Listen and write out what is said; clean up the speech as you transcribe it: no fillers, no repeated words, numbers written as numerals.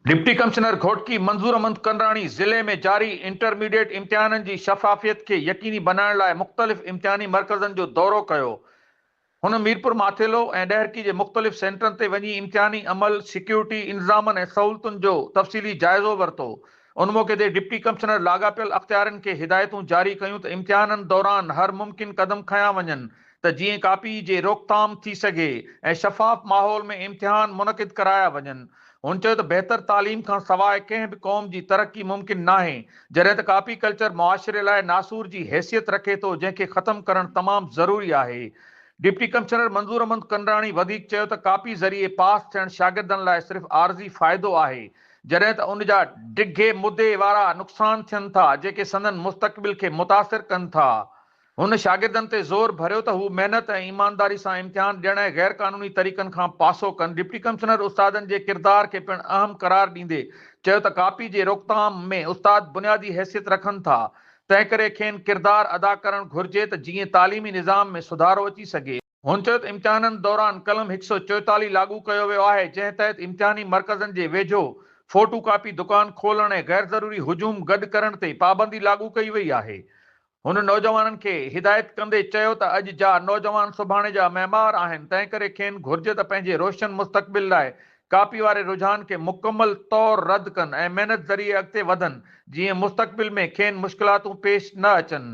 Deputy commissioner Ghotki منظور احمد ڪنراڻي ضلعي ۾ جاري intermediate امتحانن جي شفافيت کي يقيني بنائڻ لاء مختلف امتحاني مرڪزن جو دورو ڪيو. هن ميرپور ماٿيلو ۽ ڏهرڪي جي مختلف سينٽرن تي وڃي امتحاني عمل، سيڪيورٽي انتظامن ۽ سهولتن جو تفصيلي جائزو ورتو. ان موقعي تي ڊپٽي ڪمشنر لاڳاپيل اختيارين کي هدايتون جاري ڪيون ته امتحانن دوران هر ممڪن قدم کنيا وڃن ته جيئن ڪاپي جي روڪٿام ٿي سگهي ۽ شفاف ماحول ۾ امتحان منعقد ڪرايا وڃن. هن چيو ته بهتر تعليم کان سواء ڪنهن به قوم جي ترقي ممڪن ناهي، جڏهن ته ڪاپي ڪلچر معاشري لاء ناسور جي حيثيت رکي ٿو جنهن کي ختم ڪرڻ تمام ضروري آهي. ڊپٽي ڪمشنر منظور احمد ڪنراڻي وڌيڪ چيو ته ڪاپي ذريعي پاس ٿيڻ شاگردن لاء صرف عارضي فائدو آهي جڏهن ته ان جا ڊگهي مدي وارا نقصان ٿين ٿا جيڪي سندن مستقبل کي متاثر ڪن ٿا. هن شاگردن تي زور ڀريو ته هو محنت ۽ ايمانداري سان امتحان ڏيڻ ۽ غير قانوني طريقن کان پاسو ڪن. ڊپٽي ڪمشنر استادن جي ڪردار کي پڻ اهم قرار ڏيندي چيو ته ڪاپي جي روڪٿام ۾ استاد بنيادي حيثيت رکن ٿا، تنهنڪري کين ڪردار ادا ڪرڻ گهرجي ته جيئن تعليمي نظام ۾ سڌارو اچي سگهي. هن چيو ته امتحانن دوران قلم 144 لاڳو ڪيو ويو آهي، جنهن تحت امتحاني مرڪزن جي ويجهو فوٽو ڪاپي دڪان کولڻ ۽ غيرضروري هجوم گڏ ڪرڻ تي پابندي لاڳو ڪئي وئي آهي. هن نوجوانن کي هدايت ڪندي چيو ته اڄ جا نوجوان سڀاڻي جا معمار آهن، تنهنڪري کين گهرجي ته پنهنجي روشن مستقبل لاء ڪاپي واري رجحان کي مڪمل طور رد ڪن ۽ محنت ذريعي اڳتي وڌن، جيئن مستقبل ۾ کين مشڪلاتون پيش نه اچن.